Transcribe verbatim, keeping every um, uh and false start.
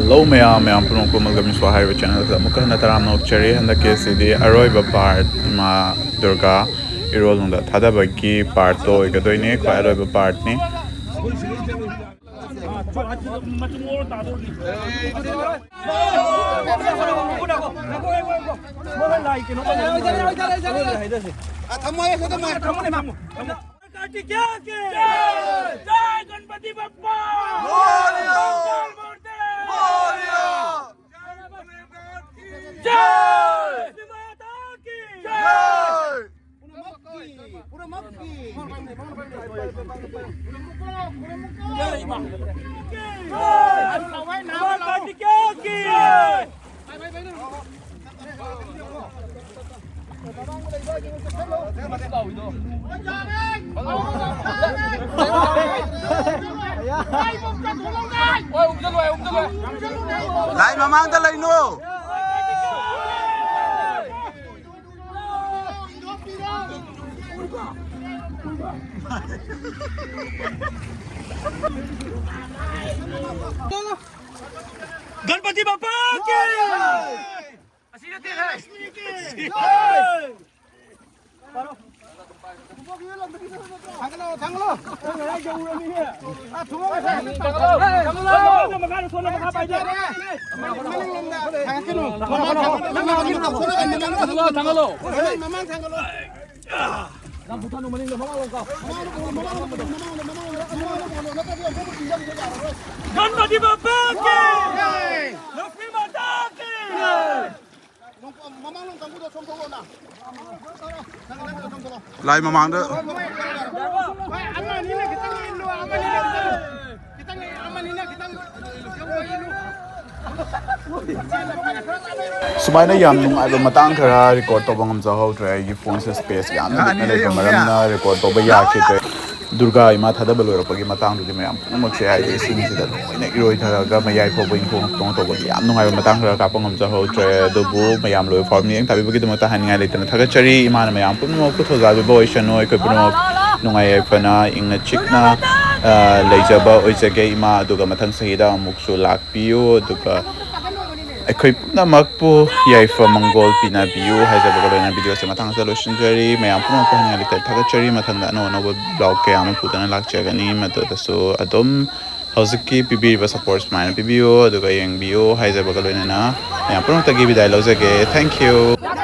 Hello ꯃꯌꯥꯝ, ꯃꯌꯥꯝ ꯄꯨꯝꯅꯃꯛꯄꯨ ꯃꯜꯒ ꯃꯤꯁ꯭ꯋꯥ ꯍꯥꯏꯔꯤꯕ ꯆꯦꯅꯦꯜꯁꯤꯗ ꯑꯃꯨꯛꯀ ꯍꯟꯅ ꯇꯔꯥꯝꯅ ꯑꯣꯛꯆꯔꯤ꯫ ꯍꯟꯗꯛꯀꯤ ꯑꯁꯤꯗꯤ ꯑꯔꯣꯏꯕ ꯄꯥꯔꯠ, ꯏꯃꯥ ꯗꯨꯔꯒꯥ ꯏꯔꯣꯜꯅꯨꯡꯗ ꯊꯥꯗꯕꯒꯤ ꯄꯥꯔꯠꯇꯣ ꯑꯣꯏꯒꯗꯣꯏꯅꯦ, ꯈ꯭ꯋꯥꯏ ꯑꯔꯣꯏꯕ ꯄꯥꯔꯠꯅꯤ꯫ ꯊꯝꯃꯣ, ꯊꯝꯃꯣ꯫ ꯀꯥꯇꯤ ꯀꯌꯥ ꯀꯦ? ꯖꯥꯏ ꯒꯟꯄꯇꯤ ꯕꯞꯄꯥ! ꯃꯣꯔꯤꯌꯥ! ꯖꯥꯏ ꯃꯨꯔꯇꯤ! ꯃꯣꯔꯤꯌꯥ! ꯖꯥꯏ! ꯂꯛꯁꯃꯤ ꯃꯥꯇꯥ ꯀꯤ! ꯖꯥꯏ! ꯀꯥꯇꯤ ꯀꯌꯥ ꯀꯦ? ꯂꯥꯏ ꯃꯃꯥꯡꯗ ꯂꯩꯅꯨ꯫ ꯒꯟꯄꯇꯤ ꯕꯞꯄꯥ ꯀꯤ! ꯑꯁꯤ ꯅꯠꯇꯦ, ꯍꯦ꯫ ꯊꯥꯡꯒꯠꯂꯣ, ꯊꯥꯡꯒꯠꯂꯣ꯫ ꯊꯥꯡꯒꯠꯂꯣ, ꯊꯥꯡꯒꯠꯂꯣ꯫ ꯃꯈꯥꯗ ꯁꯣꯝꯗ ꯃꯈꯥ ꯄꯥꯏꯗꯦ꯫ ꯃꯅꯤꯡꯂꯣꯝꯗ ꯊꯥꯡꯒꯠꯀꯅꯨ꯫ ꯃꯃꯥꯡ ꯊꯥꯡꯒꯠꯂꯣ, ꯊꯥꯡꯒꯠꯂꯣ꯫ ꯃꯃꯥꯡ ꯊꯥꯡꯒꯠꯂꯣ꯫ ꯃꯃꯥꯡ ꯊꯥꯡꯒꯠꯂꯣ꯫ ꯒꯟꯄꯇꯤ ꯕꯞꯄꯥ ꯀꯤ! ꯂꯛꯁꯃꯤ ꯃꯥꯇꯥ ꯀꯤ! ꯃꯃꯥꯡꯂꯣꯝ ꯀꯥꯡꯕꯨꯗꯣ ꯆꯣꯡꯊꯣꯛꯑꯣꯅ꯫ ꯂꯥꯏ ꯃꯃꯥꯡꯗ꯫ ꯍꯣꯏ, ꯑꯃ ꯑꯅꯤꯅ ꯈꯤꯇꯪ ꯏꯜꯂꯨ, ꯑꯃꯅꯤꯅ ꯈꯤꯇꯪ, ꯈꯤꯇꯪ, ꯑꯃꯅꯤꯅ ꯈꯤꯇꯪ ꯏꯜꯂꯨ꯫ ꯁꯨꯃꯥꯏꯅ ꯌꯥꯝ ꯅꯨꯡꯉꯥꯏꯕ ꯃꯇꯥꯡ ꯈꯔ ꯔꯦꯀꯣꯔꯗ ꯇꯧꯕ ꯉꯝꯖꯍꯧꯗ꯭ꯔꯦ꯫ ꯑꯩꯒꯤ ꯐꯣꯟꯁꯦ ꯁ꯭ꯄꯦꯁ ꯌꯥꯝꯅ ꯂꯤꯛꯅ ꯂꯩꯕ ꯃꯔꯝꯅ ꯔꯦꯀꯣꯔꯗ ꯇꯧꯕ ꯌꯥꯈꯤꯗ꯭ꯔꯦ꯫ ꯗꯨꯔꯒꯥ ꯏꯃꯥ ꯊꯥꯗꯕ ꯂꯣꯏꯔꯛꯄꯒꯤ ꯃꯇꯥꯡꯗꯨꯗꯤ ꯃꯌꯥꯝ ꯄꯨꯝꯅꯃꯛꯁꯦ ꯍꯥꯏꯗꯤ ꯏꯁꯤꯡꯁꯤꯗ ꯂꯣꯏꯅ ꯏꯔꯣꯏꯊꯔꯒ ꯃꯌꯥꯏ ꯐꯥꯎꯕ ꯏꯟꯊꯣꯛ ꯏꯟꯊꯣꯛ ꯇꯧꯕꯒꯤ ꯌꯥꯝ ꯅꯨꯡꯉꯥꯏꯕ ꯃꯇꯥꯡ ꯈꯔ ꯀꯥꯞꯄ ꯉꯝꯖꯍꯧꯗ꯭ꯔꯦ꯫ ꯑꯗꯨꯕꯨ ꯃꯌꯥꯝ ꯂꯣꯏ ꯐꯥꯎꯔꯝꯅꯤ ꯌꯦꯡ ꯇꯥꯕꯤꯕꯒꯤꯗꯃꯛꯇ ꯍꯥꯏꯅꯤꯡꯉꯥꯏ ꯂꯩꯇꯅ ꯊꯥꯒꯠꯆꯔꯤ꯫ ꯏꯃꯥꯅ ꯃꯌꯥꯝ ꯄꯨꯝꯅꯃꯛꯄꯨ ꯊꯧꯖꯥꯜꯕꯤꯕ ꯑꯣꯏꯁꯅꯨ꯫ ꯑꯩꯈꯣꯏ ꯄꯨꯝꯅꯃꯛ ꯅꯨꯡꯉꯥꯏ ꯌꯥꯏꯐꯅ ꯏꯪꯅ ꯆꯤꯛꯅ ꯑ, ꯂꯩꯖꯕ ꯑꯣꯏꯖꯒꯦ ꯏꯃꯥ꯫ ꯑꯗꯨꯒ ꯃꯊꯪ ꯆꯍꯤꯗ ꯑꯃꯨꯛꯁꯨ ꯂꯥꯛꯄꯤꯌꯨ, ꯑꯗꯨꯒ ꯑꯩꯈꯣꯏ ꯄꯨꯝꯅꯃꯛꯄꯨ ꯌꯥꯏꯐ ꯃꯪꯒꯣꯜ ꯄꯤꯅꯕꯤꯌꯨ ꯍꯥꯏꯖꯕꯒ ꯂꯣꯏꯅꯅ video ꯁꯦ ꯃꯇꯥꯡ ꯑꯁꯤꯗ ꯂꯣꯏꯁꯤꯟꯖꯔꯤ꯫ ꯃꯌꯥꯝ ꯄꯨꯝꯅꯃꯛꯄꯨ ꯍꯟꯅ ꯍꯟꯅ ꯊꯥꯒꯠꯆꯔꯤ꯫ ꯃꯊꯪꯗ ꯑꯅꯧ ꯑꯅꯧꯕ vlog ꯀꯌꯥ ꯑꯃ ꯄꯨꯗꯨꯅ ꯂꯥꯛꯆꯒꯅꯤ꯫ ꯃꯗꯨꯗꯁꯨ ꯑꯗꯨꯝ ꯍꯧꯖꯤꯛꯀꯤ ꯄꯤꯕꯤꯔꯤꯕ support ꯁꯨꯃꯥꯏꯅ ꯄꯤꯕꯤꯌꯨ, ꯑꯗꯨꯒ ꯌꯦꯡꯕꯤꯌꯨ ꯍꯥꯏꯖꯕꯒ ꯂꯣꯏꯅꯅ ꯃꯌꯥꯝ ꯄꯨꯝꯅꯃꯛꯇꯒꯤ ꯕꯤꯗꯥꯏ ꯂꯧꯖꯒꯦ꯫ Thank you꯫